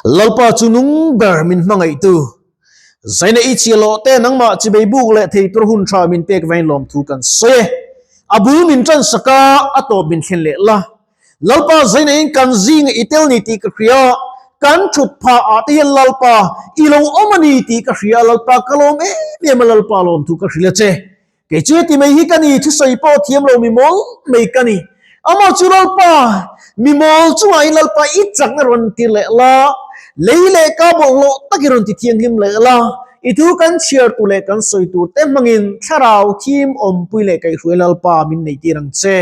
Lalpa chu nung ber min hmangaihtu. Zaina i chhi lawh te nangmah chibei buk leh thei tur hun tha min pek vain lawmthu kan sawi e. A bul min tan sak a, a tawp min thlen leh la. Lalpa zaina in kan zinga i tel ni tih ka hria, kan thut phah ah te hian Lalpa i lo awm a ni tih ka hria, Lalpa ka lawm em em a, Lalpa lawmthu ka hrilh a che. Kei chu heti mai hi ka ni, thusawi pawh thiam lo mi mawl mai ka ni. Amaw chu Lalpa, mi mawl chungah in Lalpa i chakna rawn ti leh la, lei leh ka bawlhhlawh takin rawn ti thianghlim leh la, i thu kan chhiar tur leh kan sawi tur te hmangin thlarau thim awmpui leh kaihhruai Lalpa min neih tir ang che.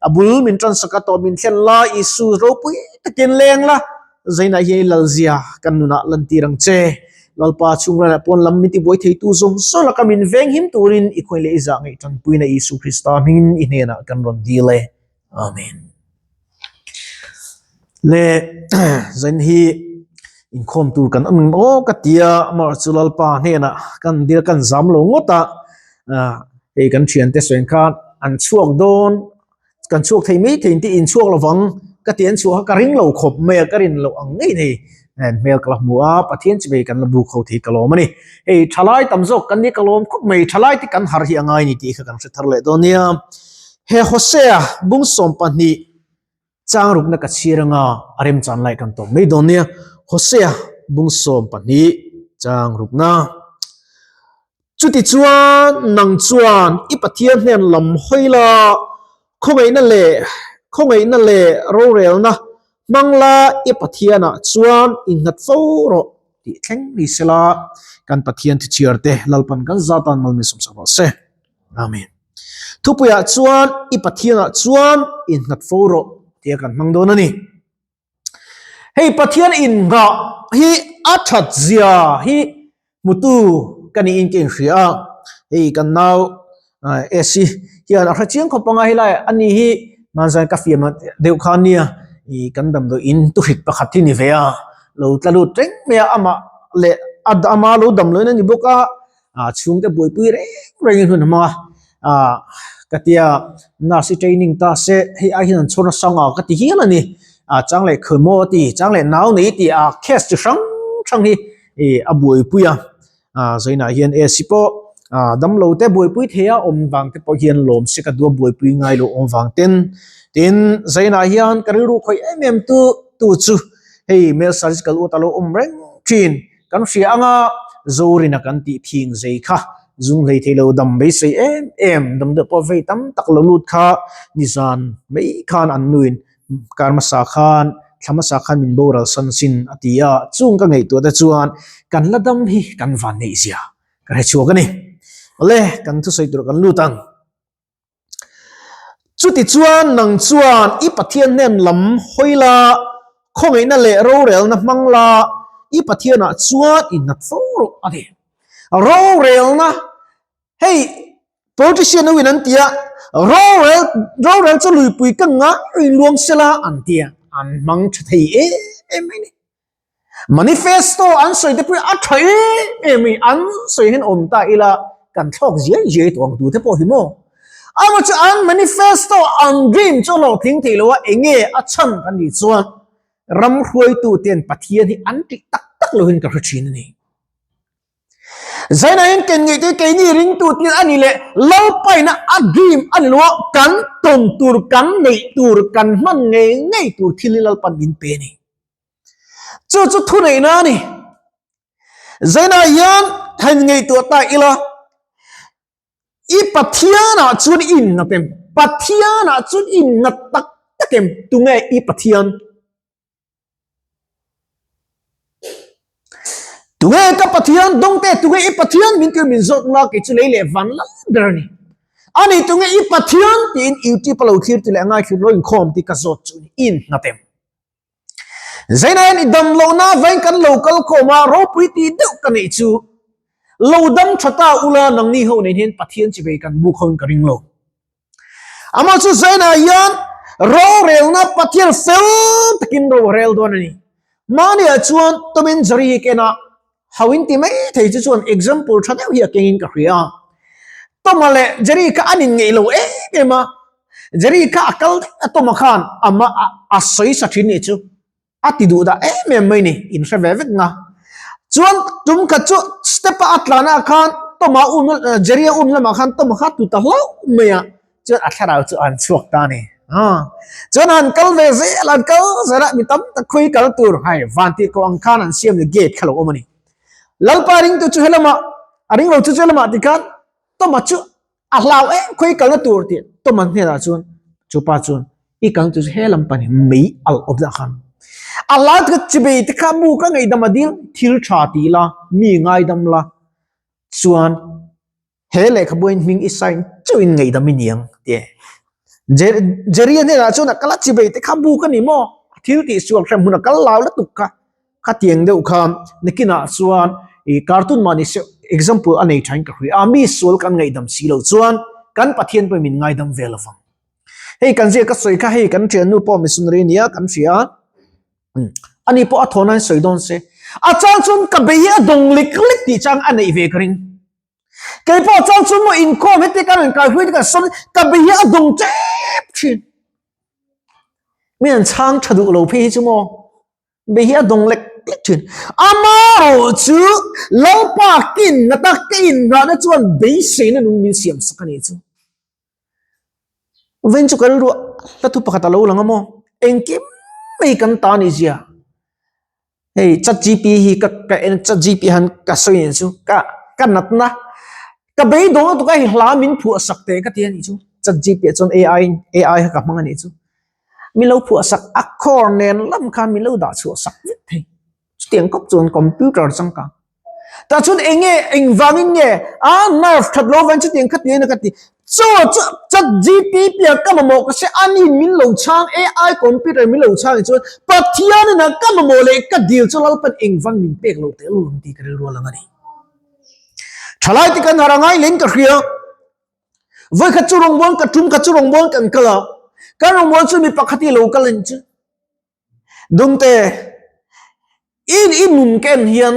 A bul min tansak a tawh min thlen la, Isu ropui takin leng la, Zainah hian i lalzia kan nunah lantir ang che. Lalpa chhungraiah pawn lam min tibuai theitu zawng zawng laka min venghim turin i khawi leh i zah ngaih tanpuina Isu Krista hmingin i hnenah kan rawn dil e. Amen. Le zain hi inkhawm tur kan awm aw ka tia amaherawhchu chu Lalpa hnenah kan dil kan zam lo ngawt a, hei kan thiante sawi khan an chhuak dawn Kan chhuak thei mai thei inti inchhuak lovang ka ti an chhuah kha ka ring lo khawp mai a, ka rin loh ang ngei nei hmel ka la hmu a, Pathian chi mai kan la buk ho thei ka lawm a ni. Hei thalai tam zawk kan ni ka lawm khawp mai, thalai te kan har hi a ngai ni tih kha kan hre thar leh dawn nia. He Hosea bung 12 chang rukna ka chhir anga a remchan lai kan tawp mai dawn nia. Hosea bung 12 chang rukna. Chutichuan, nang chuan i Pathian hnen lam hawi la, khawngaihna leh khawngaihna leh rorelna hmang la, i Pathianah chuan innghat fo rawh tih thleng ni sela, kan Pathian thichhiar te Lalpan kan zatan mal min sawmsak rawh se. Amen. Thupuiah chuan i Pathianah chuan innghat fo rawh tia kan hmang dawn a ni. Hei Pathian innghah hi a that zia hi hmutu ka niin ka inhria a, hei kan nau Esi hian a hre chiang khawp anga helai a ni hi hmanzai ka fiam deuh kha nia ih kan damdawi in tuhrit pakhat hi ni ve a, lo tla lut reng mai a amah leh ama lo damloin a ni bawk a. a chhungte buaipui reng rengin hun a hmang a ah ka tia nurse i training ta se hei ai hian an chhawr nasa ang a ka ti hial a ni ah chang leh khawmaw a ti chang leh nau nei a ti a case chi hrang hrang hi ih a buaipui a ah zainah hian AC pawh ah damlo te buaipui thei a awm vang te pawh hian lawm se ka duh a buaipui ngai lo awm vang ten tin zainah hian ka rilru khawih em em tu tu chu hei male surgical ward a lo awm reng thin. Kan hria anga Zorina kan tih phing zei kha zung hlei thei lo dam beisei em em dam deuh pawh vei tam tak lo lut kha nizan mai khan an nuin kar hmasa khan thla hmasa khan min boral san sin a ti a, chung ka ngaihtuah te chuan kan la dam hi kan van neih zia ka hre chhuak a ni. Awle kan thusawi tur kan lut ang. Chutichuan nang chuan i Pathian hnen lam hawi la, khawngaihna leh rorelna hmang la, i Pathianah chuan i nat fo rawh a ti. Rorelna, hei politician ho in an ti a, rorel, rorel chu luipui ka ngai luang sela an ti a, an hmang tha thei em em mai ni. Manifesto an sawi te pawh hi a tha em em i, an sawi hian awm ta ila kan thlawk ziai ziai tawh ang tu te pawh hi maw? Amaw chu an manifesto an dream chu a hlawhtling thei lo a, enge a chhan kan nih chuan ram hruaitu ten Pathian hi an tih tak tak lo hian ka hre thin a ni. Zaina hian ken ngei te keini ringtu thil a ni leh Lalpaina a dream a ni lo a, kan tawn tur kan neih tur kan hman ngei ngei tur thil hi Lalpan min pe a ni. Chu chu thu neihna a ni. Zainah hian han ngaihtuah ta ila, i Pathianah chuan i innat em? Pathianah chuan i innat tak tak em? Tunge i Pathian? Tunge ka Pathian? Dawngte tunge i Pathian? Min tir min zawt la, kei chu lei leh van lal ber a ni. Ani tunge i Pathian? Tiin YouTube a lo thlir ti leh a ngaithlir lo inkhawm tih ka zawt chu ni. I innat em? Zainain i dam lohna vain kan lo kal khawm a, ropui tih deuh ka neih chu lo dam tha ta ula nangni ho nen hian Pathian chivei kan buk hoin ka ring lo. Amah chu Zainah hian rorelna Pathian fel takin ro a rel dawn a ni. Mahniah chuan Tom and Jerry hi ka en a, ho in ti mai thei chu chuan example tha deuh hi a kengin ka hria. Toma leh Jerry kha an inngeih lo em em a, Jerry kha a kal daih a Toma khan ama a sawi sa thin nih chu. A ti duh dah em em mai ni, in hre ve vek nga. Chuan tum khat chu step a a tlan ah khan Toma um Jerry a um lamah khan Toma kha tu ta hlauh mai a, chuan a thlarau chu an chhuak ta a ni. Chuan han kal ve zel an kal zel a, mi tam tak khawi kal tur hai van tih ko ang khan an siam leh gate kha lo awm a ni. Lalpa ringtu chu helamah a ring lo chu chu helamah tikhan Toma chu A hlau em khawi kalna tur tih Toma hnenah chuan chu pa chuan i kalna tur chu he lam pan hi mei alh awm dah khan. A hlau tika chibei te kha mu ka ngaihdam a dil thil tha ti la mi ngaidam la chuan he lehkhabuain hming i sign chauhin ngaihdam i ni ang ti e. Jerry-a hnenah chuan a kal a chibei te kha bu ka ni maw a thil tih sual hrem hun a kal lau lutuk kha. Khatiang deuh kha nakinah chuan i cartoon mah ni se example a nei thain ka hria a, mi sual kan ngaihdam si lo chuan kan Pathian pawhin min ngaidam ve lo vang. Hei kan zia ka sawi kha hei kan thiannu pawh missionary nia kan hria a, ani pawh a thawn a sawi dawn se. A chang chuan ka bei hi a dawng lek lek tih chang a neih ve ka ring. Kei pawh chang chuan maw inkhawm heti kan rawn kai hui te kan sawn ka bei hi a dawng tep thin. Mi an chhang tha duh lo phei hi chu maw. Be hi a dawng lek lek thin. Amarawh chu Lalpa kin nata ka inrahna chuan beiseina nung min siam sak a nih chu. Vawiin chu ka rilru hla thu pakhat a lo lang a maw? Engkim mai kan ta a nih zia. Hei ChatGPT hi ka ka en ChatGPT han ka sawi nen chu ka ka natna ka beidawng lutuk a hei hla min phuah sak teh ka ti a nih chu. ChatGPT ah chuan AI AI kha ka hmang a nih chu. Min lo phuah sak a khawr nen lam khan min lo dah chhuah sak vek thei. Chutiang kawp chuan computer changkang. Tah chuan eng nge engvangin nge a nerve that lo vang chutiang kha tiin ka ti. Chaw chu chat GTP a ka mamawh ka hria ani min lo chhang AI computer min lo chhang chuan Pathian in a ka mamawh leh ka dil chu Lalpan engvang min pek lo teh lul ang tih ka rilru a lang a ni. Thalai te kan har a ngai leng ka hria. Vawikhat chu rawngbâwl ka tum khat chu rawngbâwl kan kal a, kan rawngbâwl chu mi pakhat hi lo kal a ni chu. Dumte, in i nun ka en hian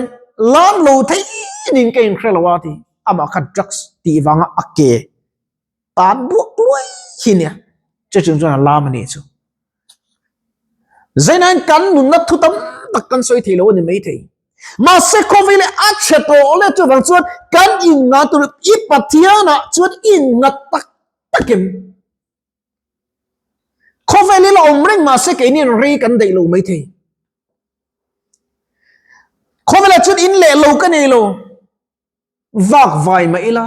lam lo thei nin ka inhre lo a ti. Amah kha drugs tih vanga a ke tan buak luai hi nia. Chu chung chuan a lam a nih chu. Zainain kan nunna thu tam tak kan sawi thei lo a ni maithei. Mahse khawvel a chhe tawh le chuvang chuan kan innga tur i Pathianah chuan innga tak takin khawvel hi la awm reng mahse keini rei kan daih lo maithei. Khawvelah chuan in leh lo ka nei lo. Vak vai mah ila,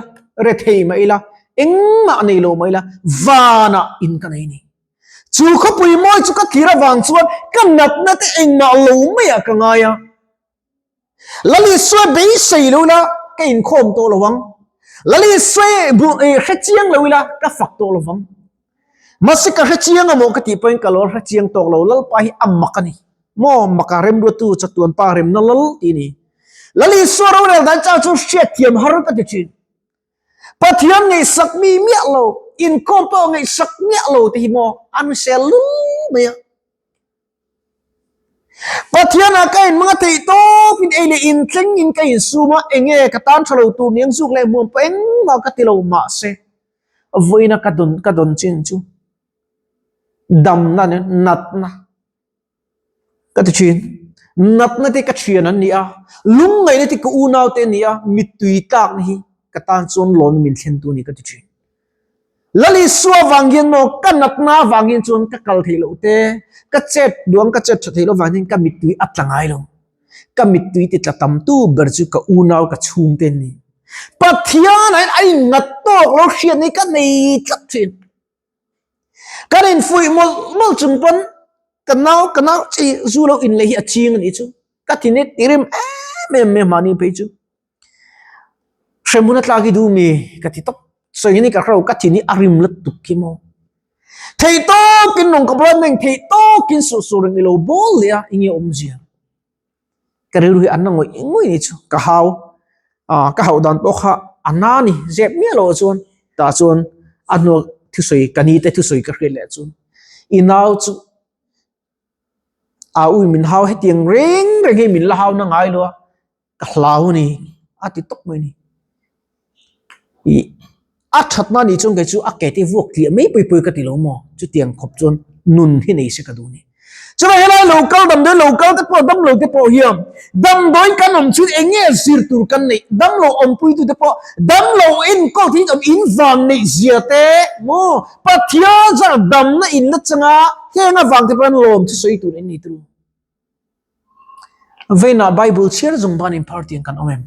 rethei mah ila, engmah nei lo mah ila, vanah in ka nei ni. Chu khawpui mawi chu ka thlir avang chuan ka natna te engmah lo maiah ka ngai a. Lalisua beisei lo ila ka inkhawm tawh lo ang. Lalisua hre chiang lo ila ka fak tawh lo vang. Mahse ka hre chiang amaw ka tih pawhin ka lo hre chiang tawk lo, Lalpa hi a mak a ni. Maw maka remruatu chatuan pa remna lal tih a ni. Lal Isua rorel dan chang chu hriatthiam har ka ti thin. Pathian ngaihsak mi miah lo, inkhawm pawh ngaihsak miah lo te hi maw an hre lul mai a. Pathian ah ka inhmang a theih tawp in ei leh inthleng in ka insum a, enge ka tan tha lo tur niang zuk leh hmuam pawh engmah ka ti lo mahse vawiina ka dawn ka dawn chin chu damna natna Ka ti thin. Natna te ka thian an ni a, lungngaihna te ka unau te an ni a, mittui tlakna hi ka tan chuan lawmna min thlen tu a ni ka ti thin. Lal Isua vang hian maw ka natna avang hian chuan ka kal theih loh te, ka chet duang ka chet tha theih loh vang hian ka mittui a tla ngai lo. Ka mittui ti tla tam tu ber chu ka unau ka chhungte an ni. Pathian ah hian a innat tawk lo hriatna hi ka nei tlat thin. Kan infuih mawlh mawlh chung pawn ka nau ka nau chi zu lo in leh hi a ching a nih chu ka thin hi tirim em em mai a mahni phei chu hremhmun a tlak hi duh mi ka ti tawp sawi hi ka hrelo ka thin hi a rim lutuk khi maw thei tawkin rawng ka bawlh a thei tawkin suh suh reng ilo bawl leh a enge awmzia. Ka rilru hi an na ngawih ngawih ni chu ka hau a ka hauh dan pawh kha a na ni zep miah loh chuan tah chuan a hnuah thusawi ka ni te thusawi ka hriat leh chuan i nau chu a ui min hau hetiang reng reng hi min la hau na ngai lo a ka hlau a ni a ti tawp mai a ni ih a thatna nih chuan kei chu a ke te vuak tliah mai pui pui ka ti lo maw chutiang khawp chuan nun hi nei se ka duh a ni. Chuvang helai lo kal damdawi lo kal te pawh damlo te pawh hian damdawi kan awm chhun eng nge zir tur kan neih damlo awmpuitu te pawh damlo enkawl thei in awm in vang neih zia te maw Pathian zar damna in la changa heng avang te pawh hian lawm chu sawi tur in ni tur. Vawiinah Bible chhiar zawng ban in phar tiang kan awm em?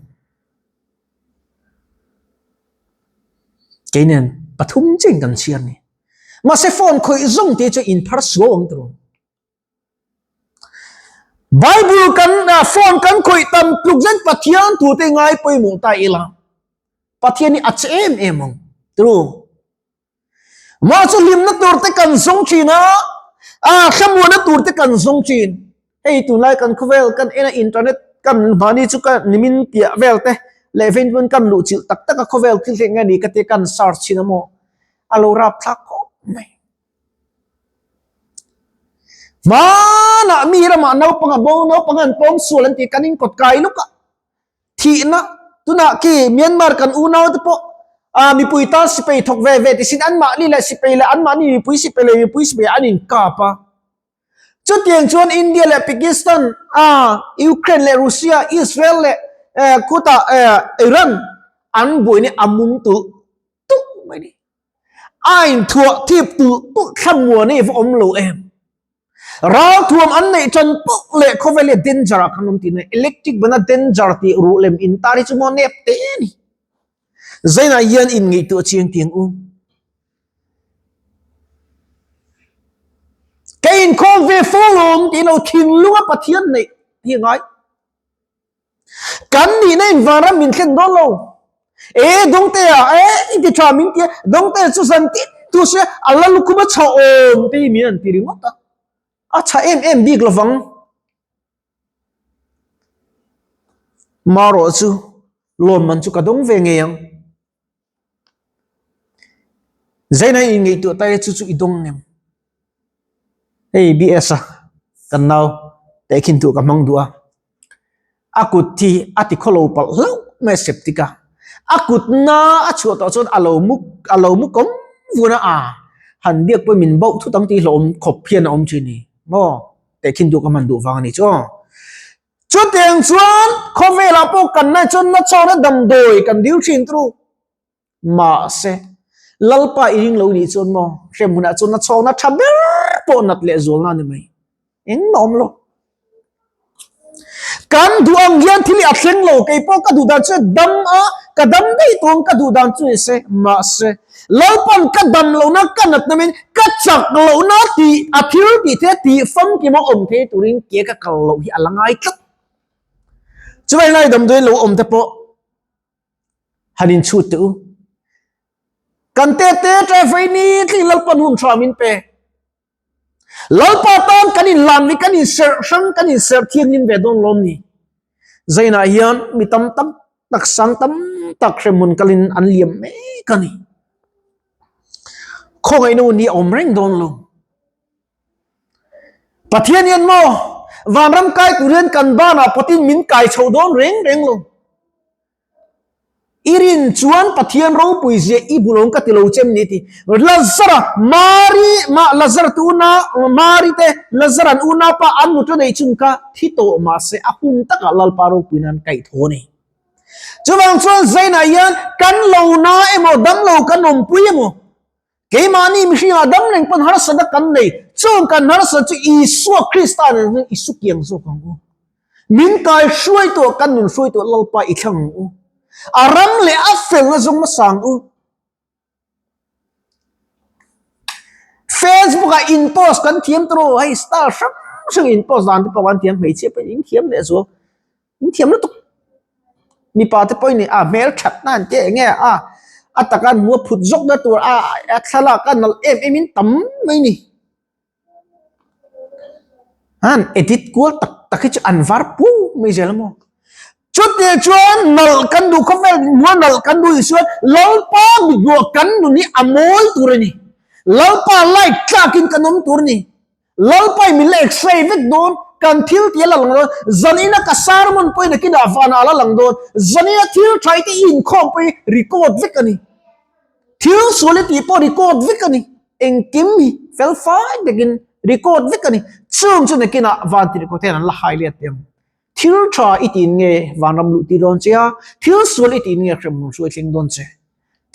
Kei nen pathum chiah in kan chhiar ni. Mahse phone khawih zawng te chu in phar suau ang tur. Bible kan phone kan khawih tam tluk zet Pathian thu te ngai pawimawh ta ila. Pathian hi a che em em ang. True. Mah chu hlimna tur te kan zawng thin a, a thlamuanna tur te kan zawng thin. Hei tunlai kan khawvel kan en a internet kan mahni chu ka nimin piah vel te leh vein pawn kan luh chilh tak tak a khawvel thil thleng nge ni ka tia kan search thin a maw a lo rap thlak khawp mai. Hmanah mi ramah naupang a bo naupang an pawng sual an ti kan inkawt kai luk a. Thihna, tunah khi Myanmar kan unau te pawh ah mipui tan sipai thawk ve ve tisin anmahni leh sipai leh anmahni mipui sipai leh mipui sipai an inkap a. Chutiang chuan India leh Pakistan ah Ukraine leh Russia, Israel leh eh khutah eh Iran an buaina a mum tulh tulh mai a ni. A inthuah thip tulh tulh thlamuan hi va awm lo em. Ralthuam an neih tan pawh leh khawvel hi danger ah khan awm tih na electric bana danger tih ruh lem in tar hi chu maw nep te a ni. Zainah hian in ngaihtuah chiang tiang u. Ka inkhawm ve fo lawm tih lo thinlunga Pathian neih hi a ngai. Kan nihna in vanram min thlen dawn lo. E Dawngtea e i ti tha min ti a, Dawngtea chu zan tin tu se a la lukhum a chha awm te hi min an ti ringawt a, a chha em em bik lovang. Marawh chu lawmman chu ka dawng ve ngei ang. Zaina in ngaihtuah ta e chu chu i dawng ngem. Hei BS a kan nau tehkhin tur ka hmang duh a, a kut hi a ti khawlo palh hlauh mai a septic a, a kut na a chhuah tawh chuan a lo mu a lo mu kawm vun a, a han biak pawh min bauh thut ang tih hlauhawm khawp hian a awm thin a ni maw tehkhin tur ka hman duh vang a ni chu aw. Chutiang chuan khawvelah pawh kan na chuan na chawna damdawi kan dil thin tru. Mahse, Lalpa i ring lo nih chuan maw hrem hunah chuan na chawna tha ber pawh nat leh zualna a ni mai. Engmah awm lo. Kan duh ang hian thil hi a thleng lo, kei pawh ka duh dan chu dam a, ka dam daih tawh ang ka duh dan chu ni se. Mahse, Lalpan ka dam lohna ka nat namin ka chak lohna tih a thil tih te tih famkim a awm thei turin ke ka kal loh hi a la ngai tlat. Chuvai lai damdawi lo awm te pawh han inchhut teh u. Kan te te ṭe vei ni tling Lalpan hun tha min pe. Lalpa tan kan inlan hi kan inserh hrang kan inserh thianghlim ve dawn lawm ni. Zainah hian mi tam tak tak sang tam tak hremhmun kalin an liam mek a ni. Khawngaihna hun hi a awm reng dawn lo. Pathian hian maw vanram kai tur hian kan banah pawtin min kai chho dawn reng reng lo. I rin chuan Pathian ropui zia i bu lo ka ti lo chem ni ti. Lazara, Mari, ma Lazara te una, Mari te Lazara an unaupa an nuta nei chun kha thi tawh mahse a hun takah Lalpa ropui nan kaih thaw a ni. Chuvang chuan Zainah hian kan lo na emaw dam lo kan awmpui emaw keimahni mihringah dam reng pawn harsatna kan nei, chung kan harsat chu Isua Krista nen hian i sukiang zawk ang u. Min kai hruaituah kan nun hruaituah Lalpa i thlang ang u. A ram leh a felna zawng hmasa ang u. Facebook ah in post kan thiam tawh hei star hrang hrang in post dan te pawh kan thiam hmeichhia pawhin in thiam leh zual in thiam lutuk. Mipa te pawhin a hmel that na an tia eng nge a a taka an hmu a phut zawk na tur a a thlalak a nalh em em in tam mai ni. Han edit kual tak tak hi chu an var pu mai zel a maw. Chutih chuan nalh kan duh khawvel hmua nalh kan duh tih chuan Lalpa mitbuah kan nun hi a mawi tur a ni. Lalpa light tlakin kan awm tur a ni. Lalpa in min la x-ray vek dawn, kan thil tih a la lang dawn, zanina ka sermon pawhin a kinah vanah a la lang dawn, zanina thil tha te i inkhawm pawh hi record vek a ni. Thil sual i tih pawh record vek a ni. Engkim hi fel fai takin. Record vek a ni. Chung chu nakinah van tirhkoh te hian an la hai let ang. Thil tha i tiin nge vanram luh tir dawn che a, thil sual i tiin nge hremhmun hruai thleng dawn che.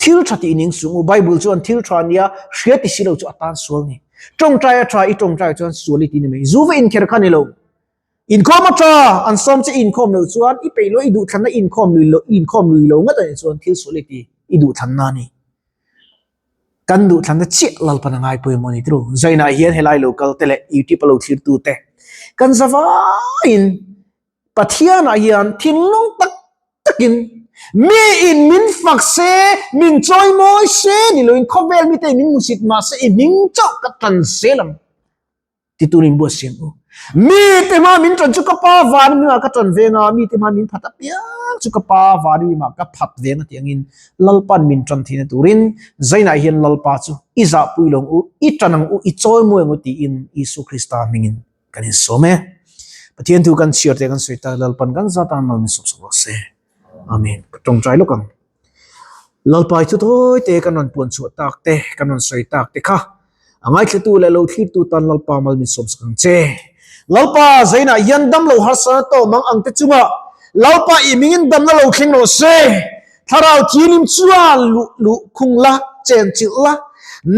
Thil tha tih ning sung u, Bible chuan thil tha nia hria ti si lo chu a tan sual ni. Tawngtai a tha i tawngtai chuan sual i ti ni mai. Zu va inkher kha ni lo. Inkhawm a tha, an sawm che i inkhawm loh chuan i peih lo i duhthlanna i inkhawm lui lo, i inkhawm lui lo ngat a nih chuan thil sual i ti, i duhthlanna a ni. Kan duhthlanna chiah Lalpan a ngai pawimawh a ni tiro. Zainah hian helai lo kal te leh YouTube a lo thlir tu te kan zavaiin Pathianah hian thinlung tak takin mi in min fak se, min chawi mawi se ni loin khawvel mite in min hmusit mah se i hming chauh ka tan zel ang. Ti tur in buat siam u. Mi te hma min tan chu ka pa van mi ah ka tan veng a, mi te hma min phat apiang chu ka pa van mi mah ka phat veng a tih angin Lalpan min tan theihna turin Zainah hian Lalpa chu i zahpui lo ang u, i tan ang u, i chawi mawi ang u tiin Isu Krista hmingin kan insawm e. Pathian thu kan chhiar te kan sawi tak Lalpan kan zat a mal min sawp sawp rawh se. Amen. Ka tawngtai lawk ang. Lalpa i thutawi te kan rawn puan chhuah tak te, kan rawn sawi tak te kha a ngaithlatu leh lo thlirtu tan Lalpa mal min sawm sak ang che. Lalpa zainah hian dam lo harsa na tawh mang ang te chungah Lalpa i mingin damna lo thleng rawh se. Thlarau thianghlim chuan luh luh khung la, chen chilh la,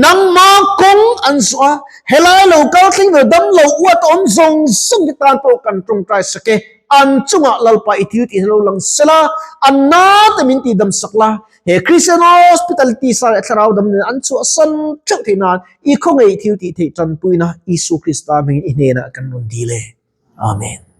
nangma kawng an zawh a, helai lo kal thleng ber dam lo uat a awm zawng zawng te tan pawh kan tawngtai sak e. An chungah Lalpa i thil tih lo lang se la, an nate min tih dam sak la, he Christian Hospitality sa leh thlarau dam nen an chhuahsan theuh theih nan i khawngaih thil tih theih tanpuina Isu Krista hmingin i hnenah kan rawn dil e. Amen.